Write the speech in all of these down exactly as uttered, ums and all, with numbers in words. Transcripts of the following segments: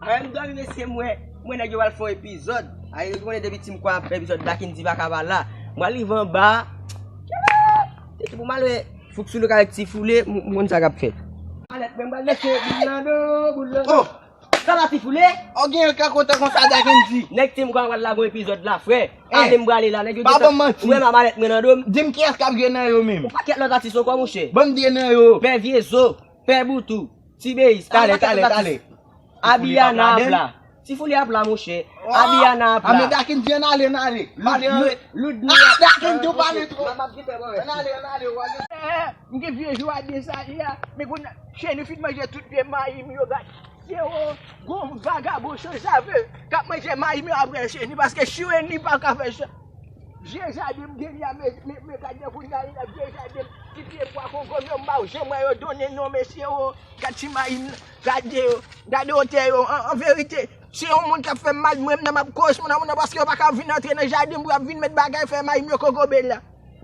Ay, m dòmi, mesye, m wè, m wè nèg yo pral fè yon epizòd. Ay, ou konnen depi Team Kwa ap fè epizòd, Dakendy pa ka pa la. M pral rive anba. Se pou m al wè Fouk sou louk avèk Ti Foule, m, m konn sa k ap fèt. Alèt, mwen m pral lese boul nan do, boul nan do. Oh! Sa va, Ti Foule? Oh, gen yon ka kontan konsa, Dakendy. Nèg Team Kwa pral lage yon epizòd la, frè. Eh, ale m prale la, nèg yo pa gentan ban m manti. Ou wè m ap alèt mwen nan do m. Di m kiyès k ap jwe nan yo menm. Yon pakèt lòt atis ankò, monchè. Ban m de nan yo. Pè Vye Zo, Pè Boutou, Ti Beyis, talè, talè, talè. Abiana ap la. Ti Foule ap la, monchè. Abiana ap la. Ame Dakendy, ann ale, ann ale. Loudni. Ah, Dakendy, ou pale twòp. Ann ale, ann ale, w ale. Eh, m gen vye jou a de sa ye a. Men kounye a, Cheni fin manje tout vye mayi m yo, gad. Cheni, gwo vagabon sanzave k ap manje mayi m yo apre Cheni, paske Cheni pa ka fè chan. Vye jaden m gen li a, men, men, men gad nan kounye a, li nan vye jaden m. Ti pye pwa kongo m yo, m pa janm wè yo donnen non, mesye, o. Gad ti mayi m, gade yo, gade wotè yo. An, an verite, se yon moun k ap fè m mal, mwen menm m ap koz moun nan, moun nan, paske yo pa ka vin antre nan jaden m pou y ap vin met bagay fè mayi m yo kokobe la.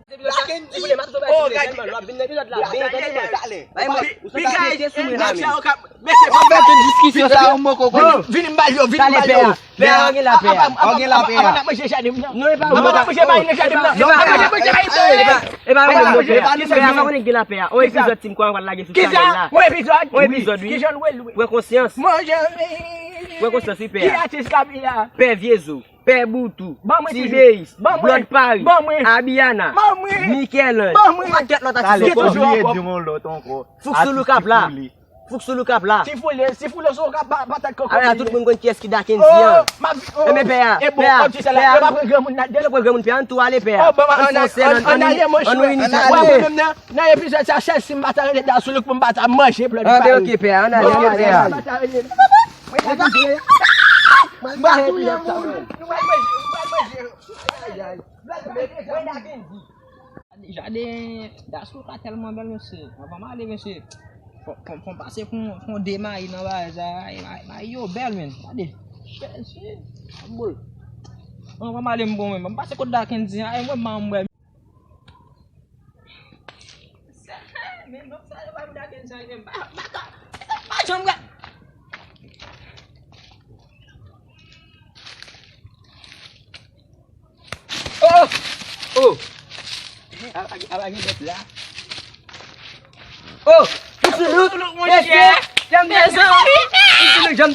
Dakendy. Oh, gade. Talè, talè. Mesye, w ap fè tout diskisyon sa yo, mwen koko. Vin, vin m ba yo, vin m ba yo. Pè a, ou gen la, pè a. Ou gen la, pè a. Apa n ap manje jaden m nan? Non, e pa ou. Apa n ap manje mayi nan jaden m nan? Apa n ap manje mayi nan? E pa ou, non, pè a. Pè a, pa konnen gen la, pè a. On epizòd Team Kwa pral lage sou chanèl la. On epizòd? On epizòd, wi. Kijan l ye? Pran konsyans. Pran konsyans, wi, pè a. Ki atis k ap ye a? Pè Vye Zo. Pè Boutou, Ti Beyis, Blood Paris, Abiana, Michel-Ange, yon pakèt lòt atis ankò. Talè, obliye di m yon lòt ankò. Fouk sou louk ap la. Fouk sou louk ap la. Ti Foule, Ti Foule se yon ka pa, patat koko. Ala, tout moun konn kiyès ki Dakendy an. Enben pè a, pè a, pè a. Yo pa pran granmoun ladan. Yo pran granmoun, pè a, ann tou ale, pè a. Ann fè yon sèl, ann, ann, ann ini sa. Nan epizòd sa, sèl si m pa ta rele Dasoulouk pou m pa ta manje Blood Paris. Ann ale, ok, pè a, ann ale, ann ale, pè a. M ap touye moun. Nou pral manje, nou pral manje. Ay, ay. Jaden Dasoulouk la tèlman bèl, mesye. Anvan m ale, mesye, fò, fò, fò m pase pou, pou de mayi nan bagay sa. Ay, mayi, mayi yo bèl, men. Gade. Mesye. Boul. Anvan m ale, m bon, men. M pase kot Dakendy a. Ay, mwen, m bwè. Men nonm sa yo pa vin ak Kenny sa, men pa, pa, pa, pa janm gad. Oh! Oh! Ala, ala gen bèt la. Oh! Fouk sou louk, mesye! Janm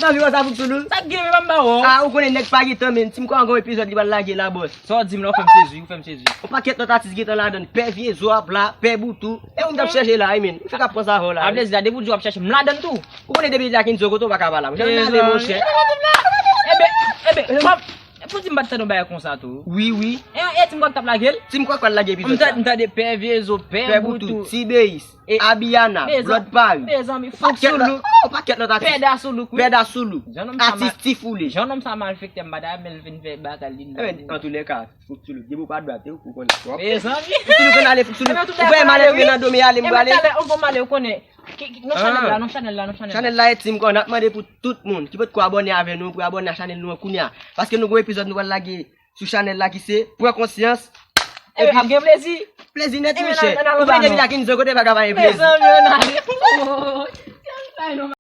tann viwa sa, Fouk sou louk. Sa k gen, men pa m ba w. Ah, ou konnen nèg pa gen tan, men. Team Kwa gen yon epizòd li pral lage la, bòs. Sa w di m la, ou fè m sezi, ou fè m sezi. Yon pakèt lòt atis gentan ladann. Pè Vye Zo ap la, Pè Boutou. E ou m t ap chèche la, wi, men. Ou fèk ap pran sa avè w la, wi. Sa vle di la, depi w di w ap chèche m ladan tou. Ou konnen depi Dakendy kote w pa ka pa la. Mezanmi. Ann ale, monchè. Enben, enben, pou di m pa t tande yon bagay konsa tou. Wi, wi. E, e Team Kwa k t ap lage l? Team Kwa k pral lage epizòd sa. M tande Pè Vye Zo, Pè Boutou, Ti Beyis, Abiana, Blood Paris. Mezanmi, Fouk sou louk. Yon pakèt lòt atis. Pè Dasoulouk, wi. Pè Dasoulouk. Atis Ti Foule. Jan nonm sa malfektè, m pa ta renmen l vin fè batay li. Antoulèka, Fouk sou louk, depi w pa dwat, ou konnen. Mezanmi. Fouk sou louk, ann ale, Fouk sou louk. Ou fè m ale, ou nan do, men ale, m prale. Ou fè m ale, ou konnen. Ki, ki, nan chanèl la, nan chanèl la, nan chanèl la. Chanèl la e Team Kwa, n ap mande pou tout moun ki potko abòne avè nou, pou abòne a chanèl nou an kounye a. Paske nou gen yon epizòd nou pral lage sou chanèl la ki se Pran Konsyans. Epi ap gen plezi. Plezi nèt, monchè. Ou konnen depi Dakendy kote pa ka pa gen plezi. Mezanmi, ann ale.